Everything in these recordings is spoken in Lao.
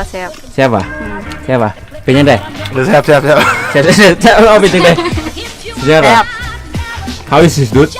ແຊບ ແຊບຫວາ? ອືມ ແຊບຫວາ? ເປັນຈັ່ງໃດ? ແຊບ ແຊບ ແຊບ ແຊບ ແຊບ ເອົາ ເປັນຈັ່ງໃດ? ແຊບຫວາ? ແຊບ How is this, dude?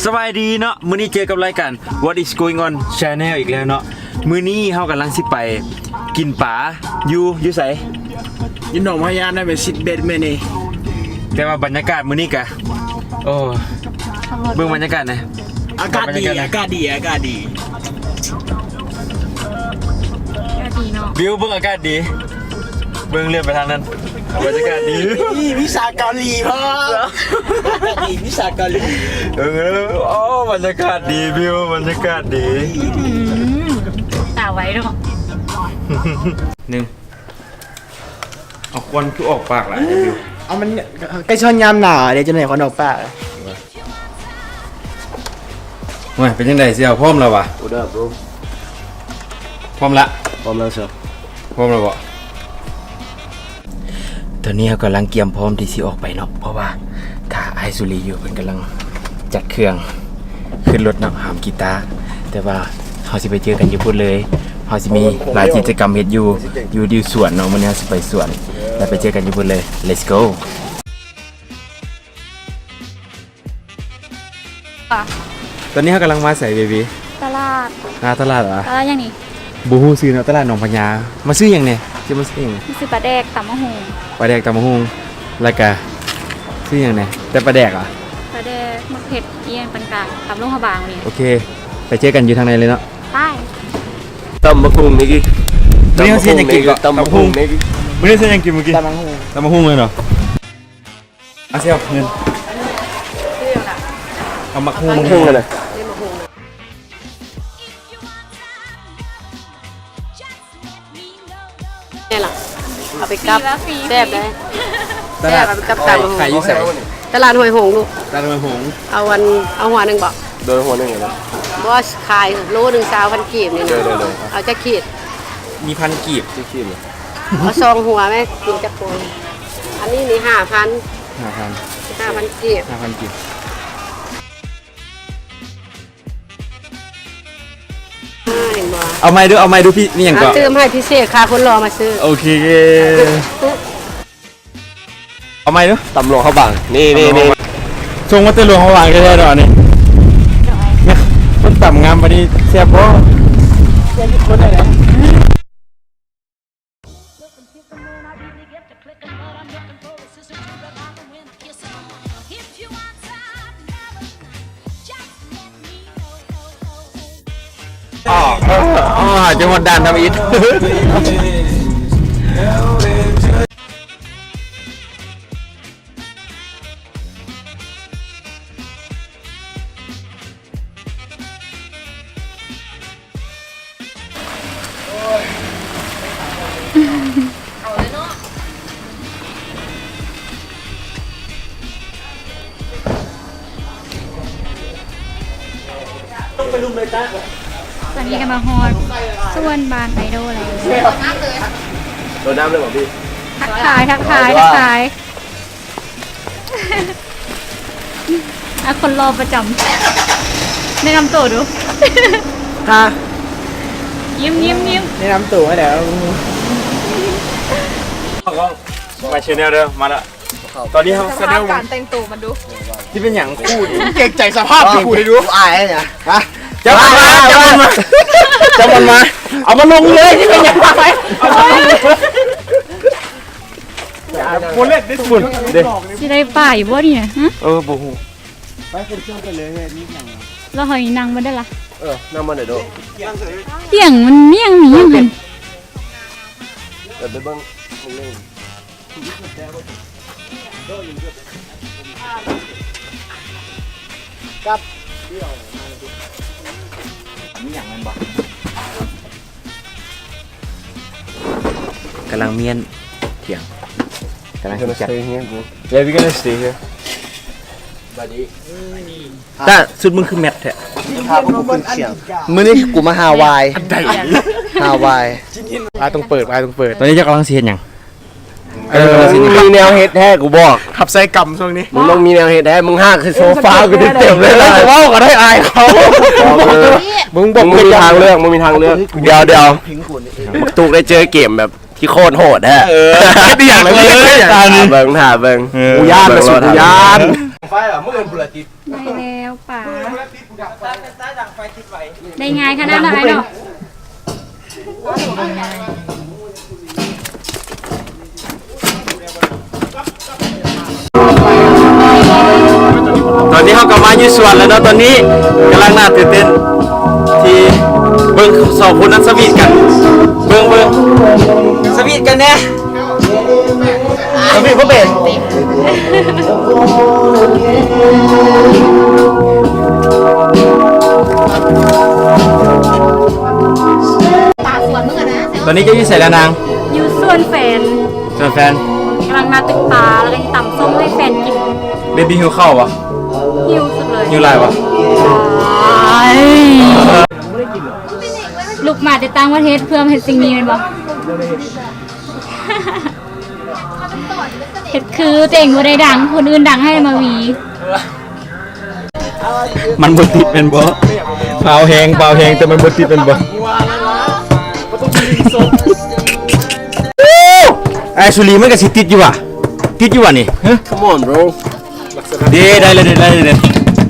ສະບາຍດີເນາະ, ມື້ນີ້ເຈີກັບລາຍການ What is going on Channel ອີກແລ້ວເນາະ. ມື້ນີ້ເຮົາກຳລັງຊິໄປກິນປາຢູ່ ຢູ່ໃສ? ຢູ່ໜອງພະຍານະ ໄປຊິດເບັດມື້ນີ້. ແຕ່ວ່າບັນຍາກາດມື້ນີ້ກະ ໂອ້ ເບິ່ງບັນຍາກາດນະ. ອາກາດດີ ອາກາດດີ ອາກາດດີ ອາກາດດີເນາະ. ວິວ ເບິ່ງອາກາດດີ ເບິ່ງເລື່ອນໄປທາງນັ້ນ ບັນຍາກາດດີ. ມີວິຊາເກົາຫຼີພ້ອມ ອາກາດດີ ວິຊາເກົາຫຼີ. ເອີ ໂອ້ ບັນຍາກາດດີ ວິວ ບັນຍາກາດດີ. ອືມ ຕາໄວເນາະ. ໜຶ່ງ ເອົາ ຄວັນຄືອອກປາກຫຼາຍແທ້ ເອົາ ມັນໃກ້ຊິຮອດຍາມໜາວເດ້ ຈັ່ງໃດຄວັນອອກປາກ. ໂອ້ຍ ເປັນຈັ່ງໃດ ຊິເອົາ ພ້ອມແລ້ວຫວາ? What up, bro? ພ້ອມລະ? ພ້ອມແລ້ວ sir. ພ້ອມແລ້ວບໍ? ຕອນນີ້ເຮົາກຳລັງກຽມພ້ອມທີ່ຊິອອກໄປເນາະ ເພາະວ່າຖ້າອ້າຍສຸລີຢູ່ ເພິ່ນກຳລັງຈັດເຄື່ອງຂຶ້ນລົດເນາະ ຫາມກີຕາ. ແຕ່ວ່າເຮົາຊິໄປເຈີກັນຢູ່ພຸ້ນເລີຍ ເຮົາຊິມີຫຼາຍກິດຈະກຳເຮັດຢູ່ ຢູ່ ຢູ່ສວນເນາະ. ມື້ນີ້ເຮົາຊິໄປສວນ ແລ້ວໄປເຈີກັນຢູ່ພຸ້ນເລີຍ. Let's go. ຕອນນີ້ເຮົາກຳລັງມາໃສ ເບບີ? ຕະຫຼາດ. ອ່າ ຕະຫຼາດຫວາ? ຕະຫຼາດຫຍັງນີ້? ບໍ່ຮູ້ຊື່ເນາະ ຕະຫຼາດໜອງພະຍາ. ມາຊື້ຫຍັງແດ່? ຈະມາຊື້ຫຍັງ? ມາຊື້ປາແດກ ຕຳບັກຫຸ່ງ. ປາແດກ ຕຳບັກຫຸ່ງ ແລ້ວກະຊື້ຫຍັງແດ່? ແຕ່ປາແດກຫວາ? ປາແດກ ໝາກເຜັດ ອີ່ຫຍັງຕ່າງໆ ຕຳຫຼວງພະບາງນີ້. ໂອເຄ ໄປເຈີກັນຢູ່ທາງໃນເລີຍເນາະ. ໄປ. ຕຳບັກຫຸ່ງນີ້ ນີ້ເຮົາຊິກິນກໍຕຳບັກຫຸ່ງນີ້. ມື້ນີ້ຊິຫຍັງກິນມື້ກີ້? ຕຳບັກຫຸ່ງ. ຕຳບັກຫຸ່ງເລີຍເນາະ. ອາ ຊິເອົາເງິນ ເອົາໝາກຫຸ່ງ ໝາກຫຸ່ງຫັ້ນນະ. ນີ້ລະ ເອົາໄປກັບ ຟຣີ ແຊບເດ້. ແຊບ ເອົາໄປກັບຕຳບັກຫຸ່ງ. ຂາຍຢູ່ໃສ? ຕະຫຼາດຫ້ວຍຫົງລູກ. ຕະຫຼາດຫ້ວຍຫົງ. ເອົາອັນ ເອົາຫົວໜຶ່ງບໍ? ໂດຍ ຫົວໜຶ່ງ. ບໍ່ ຂາຍໂລໜຶ່ງ ຊາວພັນກີບນີ້ນະ. ໂດຍໆໆ. ເອົາຈັກຂີດ? ມີພັນກີບ. ຈັກຂີດ? ເອົາສອງຫົວແມະ ກິນຈັກຄົນ? ອັນນີ້ນີ້ຫ້າພັນ. ຫ້າພັນ. ຫ້າພັນກີບ. ຫ້າພັນກີບ. ອ່າ ເຫັນບໍ່? ເອົາໃໝ່ດູ ເອົາໃໝ່ດູ ພີ່ ມີຫຍັງເກາະ? ອ່າ ຕື່ມໃຫ້ພິເສດ ຄ່າຄົນຫຼໍ່ມາຊື້. ໂອເຄ ເອົາໃໝ່ດູ. ຕຳຫຼວງພະບາງ ນີ້ໆໆ. ສົ່ງມາແຕ່ຫຼວງພະບາງແທ້ໆເນາະນີ້. ໂດຍ. ຄົນຕຳງາມປານນີ້ແຊບບໍ່? ແຊບຢູ່ຄົນໃດ? ອໍ ອໍ ອໍ ຈະຮອດດ່ານທຳອິດ. ຕອນນີ້ກໍມາຮອດສວນບ້ານໄອໂດແລ້ວ. ໂດດນ້ຳເລີຍບໍພີ່? ທັກທາຍ ທັກທາຍ ທັກທາຍ. ອ່ະ ຄົນຫຼໍ່ປະຈຳ ແນະນຳໂຕດູ. ຮະ? ຍິ້ມ ຍິ້ມ ຍິ້ມ ແນະນຳໂຕມາແລ້ວ. ມາແຊນແນວເດີ ມາລະ. ຕອນນີ້ເຮົາສະແດງ ການແຕ່ງໂຕມັນດູ ຊິເປັນຫຍັງຄູ້ນີ້? ເກງໃຈສະພາບກູໃຫ້ດູ. ອາຍຫຍັງ? ຮະ? ຈັບມັນມາ ຈັບມັນມາ ຈັບມັນມາ ເອົາມັນລົງເລີຍ. ຊິເປັນຫຍັງ? ບໍ່ເຫຼັດໄດ້ ພຸ້ນເດ້ ຊິໄດ້ປາຢູ່ບໍ່ນີ້ນະ? ຮະ? ເອີ ບໍ່ຮູ້. ໄປ ເພິ່ນເຄື່ອງໄປເລີຍ. ເຮັດຫຍັງ? ແລ້ວເຮົານີ້ນັ່ງບໍ່ໄດ້ລະ? ເອີ ນັ່ງບໍ່ໄດ້ໂດ. ຕຽງມັນມີຫຍັງ ມີຫຍັງຫັ້ນ? ເດີນໄປເບິ່ງ. ກັບ ມີຫຍັງແມ່ນບໍ່? ກຳລັງມ້ຽນຖຽງ ກຳລັງຊິຈັດ. Yeah, we gonna stay here. ຕາ ຊຸດມຶງຄືແມັດແທ້. ພາພວກກູຂຶ້ນຄຽງ. ມື້ນີ້ກູມາຫາວາຍ. ອັນໃດ? ຫາວາຍ. ອ້າຍຕ້ອງເປີດ, ອ້າຍຕ້ອງເປີດ. ຕອນນີ້ເຈົ້າກຳລັງຊິເຮັດຫຍັງ? ເອີ ເຈົ້າກຳລັງຊິເຮັດຫຍັງ? ມີແນວເຮັດແທ້ ກູບອກ. ຮັບໃຊ້ກຳຊ່ວງນີ້. ມຶງຕ້ອງມີແນວເຮັດແທ້ ມຶງຫາກໃສ່ໂຊຟາກູເຕັມໆເລີຍ. ເອີ ເວົ້າກໍໄດ້ ອາຍເຂົາ. ເອີ ມຶງບອກ ບໍ່ມີທາງເລືອກ ບໍ່ມີທາງເລືອກ. ດຽວໆ ບັກຕຸກໄດ້ເຈີເກມແບບ ທີ່ໂຄດໂຫດແທ້. ເອີ ເຮັດອີ່ຫຍັງລະເລີຍ. ຖ້າເບິ່ງ ຖ້າເບິ່ງ. ເອີ ກູຢ້ານ ກູຢ້ານ. ໄດ້ແລ້ວປາ. ໄດ້ງ່າຍຂະໜາດນັ້ນເນາະ. ຕອນນີ້ເຮົາກໍມາຢູ່ສວນແລ້ວເນາະ. ຕອນນີ້ກຳລັງໜ້າຕື່ນເຕັ້ນທີ່ເບິ່ງສອງຄົນນັ້ນສະຫວີດກັນ. ເບິ່ງ ເບິ່ງ ສະຫວີດກັນແດ່. ສະຫວີດບໍ່ເປັນ. ຕອນນີ້ເຈົ້າຢູ່ໃສລະນາງ? ຢູ່ສວນແຟນ. ສວນແຟນ. ກຳລັງມາຕຶກປາ ແລ້ວກໍຊິຕຳສົ້ມໃຫ້ແຟນກິນ. ເບບີຫິວເຂົ້າບໍ່? ຫິວສຸດເລີຍ. ຫິວຫຼາຍບໍ່? ຫຼາຍ. ລຸກມາແຕ່ຕ່າງປະເທດເພື່ອມາເຮັດສິ່ງນີ້ແມ່ນບໍ່? ເຮັດຄືຕົວເອງບໍ່ໄດ້ດັງ ຄົນອື່ນດັງໃຫ້ມາວີ. ມັນບໍ່ຕິດແມ່ນບໍ່? ພາວແຮງ ພາວແຮງ ແຕ່ມັນບໍ່ຕິດແມ່ນບໍ່? ອ້າຍສຸລີ ມັນກໍຊິຕິດຢູ່ຫວາ? ຕິດຢູ່ຫວານີ້? ຮະ? Come on bro. ເດ້ ໄດ້ແລ້ວ ໄດ້ແລ້ວ ໄດ້ແລ້ວ.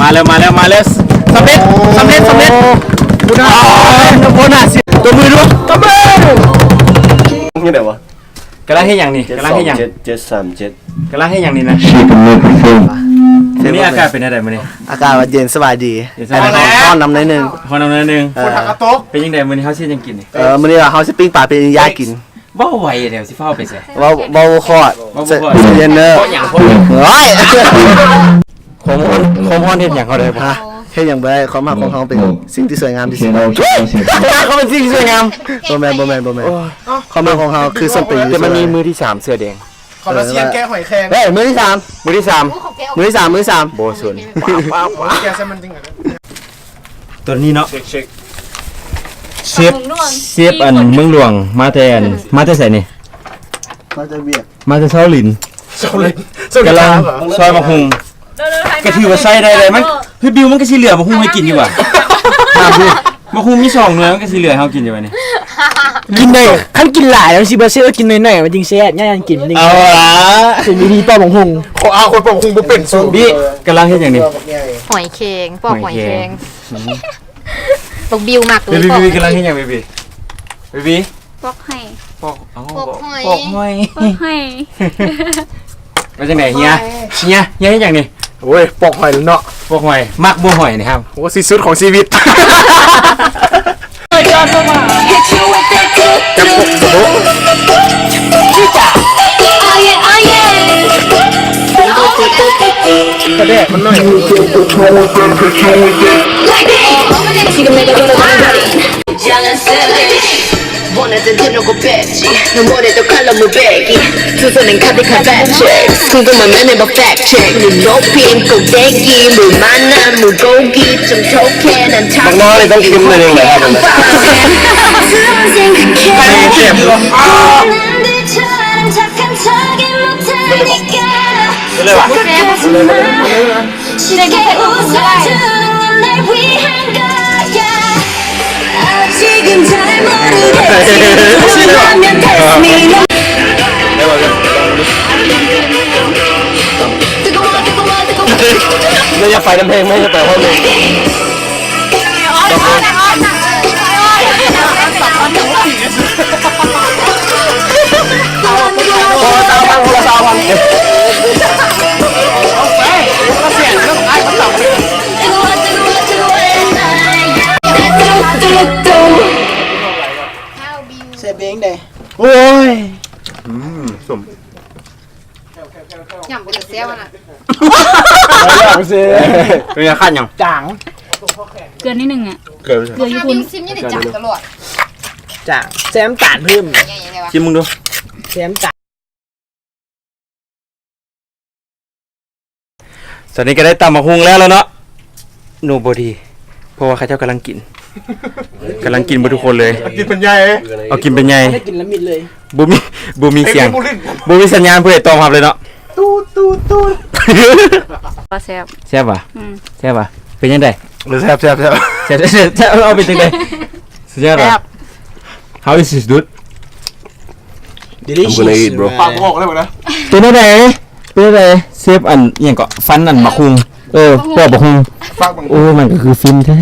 ມາແລ້ວ ມາແລ້ວ ມາແລ້ວ. ສຳເລັດ ສຳເລັດ ສຳເລັດ. ໂອ້ ໂອ້ ໜ້າຊິ ຕົບມືດ້ວຍ ຕົບມື. ເຮັດໄດ້ບໍ່? ກຳລັງເຮັດຫຍັງນີ້? ກຳລັງເຮັດຫຍັງ? ເຈັດສາມເຈັດ ກຳລັງເຮັດຫຍັງນີ້ນະ? ມື້ນີ້ອາກາດເປັນຈັ່ງໃດມື້ນີ້? ອາກາດວ່າເຢັນສະບາຍດີ. ເຢັນສະບາຍດີ. ຮ້ອນນຳໜ້ອຍໜຶ່ງ ຮ້ອນນຳໜ້ອຍໜຶ່ງ. ເອີ ເປັນຈັ່ງໃດມື້ນີ້ເຮົາຊິເຮັດຫຍັງກິນນີ້? ເອີ ມື້ນີ້ເຮົາຊິປີ້ງປາປີ້ງຍ່າງກິນ. ເວົ້າໄວແທ້ ຊິຟ້າວໄປໃສ? ເວົ້າ ເວົ້າບໍ່ຄອດ. ໃຈເຢັນເດີ. ເວົ້າຫຍັງ? ໂອ້ຍ ຄວາມຮ້ອນ ຄວາມຮ້ອນເຮັດຫຍັງເຮົາໄດ້ບໍ່? ຮະ? ເຮັດຫຍັງບໍ່ໄດ້. ຄວາມຮັກຂອງເຮົາເປັນສິ່ງທີ່ສວຍງາມທີ່ສຸດ. ຄວາມຮັກເຮົາເປັນສິ່ງທີ່ສວຍງາມ. ບໍ່ແມ່ນ ບໍ່ແມ່ນ ບໍ່ແມ່ນ. ຄວາມຮັກຂອງເຮົາຄືສົມເປັນ. ແຕ່ມັນມີມືທີ່ສາມເສື້ອແດງ. ເຂົາລະຊຽນແກະຫອຍແຄງ. ເອີ ມືທີ່ສາມ ມືທີ່ສາມ ມືທີ່ສາມ ມືທີ່ສາມ. ບໍ່ສົນ. ແກະໃສ່ມັນຈັ່ງໃດ? ຕົວນີ້ເນາະ ເຊັກ ເຊັກ ເຊັກ ເຊັກອັນເມືອງຫຼວງ ເມືອງຫຼວງ ມາແຕ່ອັນ ມາແຕ່ໃສນີ້? ມາແຕ່ວຽກ ມາແຕ່ເຊົາລິນ ເຊົາລິນ ເຊົາລິນ ກຳລັງຊອຍບັກຫຸ່ງ ກໍຖືວ່າໃຊ້ໄດ້ເລີຍ. ມັນ ເຮີຍ ບິວ ມັນກໍຊິເຫຼືອບັກຫຸ່ງໃຫ້ກິນຢູ່ຫວາ? ຖາມດູ ບັກຫຸ່ງມີສອງໜ່ວຍ ມັນກໍຊິເຫຼືອໃຫ້ເຮົາກິນຢູ່ຫວານີ້? ກິນໄດ້ ຄັນກິນຫຼາຍມັນຊິບໍ່ແຊບ ກິນໜ້ອຍໆມັນຈຶ່ງແຊບ ຍາກກິນ. ເອົາລະ ເປັນວິທີປອກບັກຫຸ່ງ. ຂໍອ້າງຄົນປອກບັກຫຸ່ງບໍ່ເປັນ. ບິ ກຳລັງເຮັດຫຍັງນີ້? ຫອຍແຄງ ປອກຫອຍແຄງ. ບັກບິວມັກເລີຍ. ເບບີ ປອກ ເບບີ ກຳລັງເຮັດຫຍັງ ເບບີ? ເບບີ ປອກຫອຍ ປອກ ເອົ້າ ປອກຫອຍ ປອກຫອຍ ປອກຫອຍ. ວ່າຈັ່ງໃດເຮຍ? ເຮຍ ເຮຍເຮັດຫຍັງນີ້? ໂອ້ຍ ປອກຫອຍແລ້ວເນາະ ປອກຫອຍ. ມັກບໍ່ຫອຍນີ້? ໂອ້ ທີ່ສຸດຂອງຊີວິດ. ປາແດກມັນໜ້ອຍ. ບັກນາວນີ້ຕ້ອງເຄັມໜ້ອຍໜຶ່ງແຫຼະ. ໄມ່ຢາກໄປນຳເພງ ໄມ່ຢາກໄປພ້ອມເພງ. ແຊບເອງເດ້. ໂອ້ຍ ອືມ ສົ້ມ. ຫຍັງບໍ່ໄດ້ແຊວນະ. ເປັນຫຍັງ ຂາດຫຍັງ? ຈາງ ເກືອນິດໜຶ່ງອະ. ເກືອ ເກືອຢູ່ພຸ້ນ. ຊິມນີ້ຈາງຕະຫຼອດ. ຈາງ ແຊມຕານເພີ່ມ. ຊິມເບິ່ງດູ. ແຊມຕານ. ຕອນນີ້ກໍໄດ້ຕຳບັກຫຸ່ງແລ້ວລະເນາະ. Nobody. ເພາະວ່າເຂົາເຈົ້າກຳລັງກິນ ກຳລັງກິນເບິດທຸກຄົນເລີຍ ກິນເປັນໃຫຍ່ ເອົາກິນເປັນໃຫຍ່ ໄດ້ກິນລະມິດເລີຍ ບໍ່ມີ ບໍ່ມີສຽງ ເປັນບຸລິດ ບໍ່ມີສັນຍານຜູ້ໃດຕອບຮັບເລີຍເນາະ ຕູດ ຕູດ ຕູດ ບໍ່ແຊບ ແຊບຫວາ? ອືມ ແຊບຫວາ? ເປັນຈັ່ງໃດ? ແຊບ ແຊບ ແຊບ ແຊບ ແຊບ ເອົາ ເປັນຈັ່ງໃດ? ສຸດຍອດຫວາ? ແຊບ How is this, dude? I'm gonna eat, bro. ປາກບໍ່ອອກເລີຍນະ ເປັນຈັ່ງໃດ? ເປັນຈັ່ງໃດ? ເຊຟອັນ ອີ່ຫຍັງເກາະ ຟັນອັນບັກຫຸ່ງ ເອີ ປອກບັກຫຸ່ງ ໂອ້ ມັນກໍຄືຟິນແທ້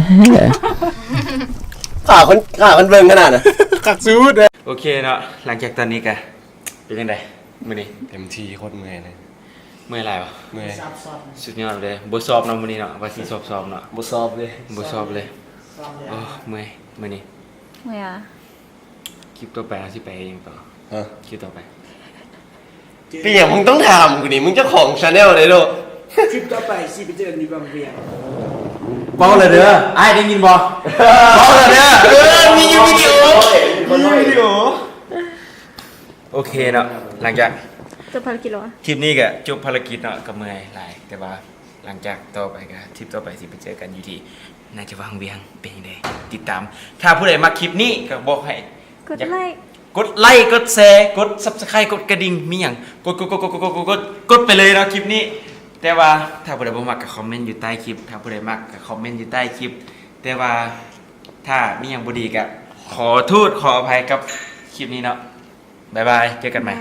ຂ້າຄົນ ຂ້າຄົນເບິ່ງຂະໜາດນະ ຄັກສຸດ. ໂອເຄເນາະ ຫຼັງຈາກຕອນນີ້ກະເປັນຈັ່ງໃດມື້ນີ້? ເຕັມທີ່ ໂຄດເມື່ອຍເລີຍ ເມື່ອຍຫຼາຍບໍ່? ເມື່ອຍ ສຸດຍອດເລີຍ ບໍ່ຊອບເນາະມື້ນີ້ເນາະ ວ່າຊິຊອບໆເນາະ ບໍ່ຊອບເລີຍ ບໍ່ຊອບເລີຍ ໂອ້ ເມື່ອຍມື້ນີ້ ເມື່ອຍຫວາ? ຄລິບຕໍ່ໄປເຮົາຊິໄປຫຍັງຕໍ່? ຮະ? ຄລິບຕໍ່ໄປ ເປັນຫຍັງມຶງຕ້ອງຖາມກູນີ້? ມຶງເຈົ້າຂອງ channel ເດ້ໂລ. ຄລິບຕໍ່ໄປຊິໄປເຈີກັນຢູ່ວັງວຽງ. ເວົ້າແລ້ວເດີ ອ້າຍໄດ້ຍິນບໍ່? ເວົ້າແລ້ວເດີ ເອີ ມີຢູ່ວິດີໂອ ມີຢູ່ວິດີໂອ. ໂອເຄເນາະ ຫຼັງຈາກຈົບພາລະກິດແລ້ວຫວາ? ຄລິບນີ້ກະຈົບພາລະກິດເນາະ ກະເມື່ອຍຫຼາຍ ແຕ່ວ່າ ຫຼັງຈາກຕໍ່ໄປກະ ຄລິບຕໍ່ໄປຊິໄປເຈີກັນຢູ່ທີ່ ໜ້າຈະວັງວຽງ ເປັນຈັ່ງໃດ ຕິດຕາມ. ຖ້າຜູ້ໃດມັກຄລິບນີ້ກະບອກໃຫ້ ກົດໄລ້ ກົດໄລ້ ກົດແຊ ກົດ Subscribe ກົດກະດິ່ງ ມີຫຍັງ ກົດ ກົດ ກົດໄປເລີຍເນາະຄລິບນີ້. ແຕ່ວ່າຖ້າຜູ້ໃດບໍ່ມັກກະຄອມເມັນຢູ່ໃຕ້ຄລິບ ຖ້າຜູ້ໃດມັກກະຄອມເມັນຢູ່ໃຕ້ຄລິບ. ແຕ່ວ່າຖ້າມີຫຍັງບໍ່ດີກະ ຂໍໂທດຂໍອະໄພກັບຄລິບນີ້ເນາະ. ບາຍບາຍ ເຈີກັນໃໝ່.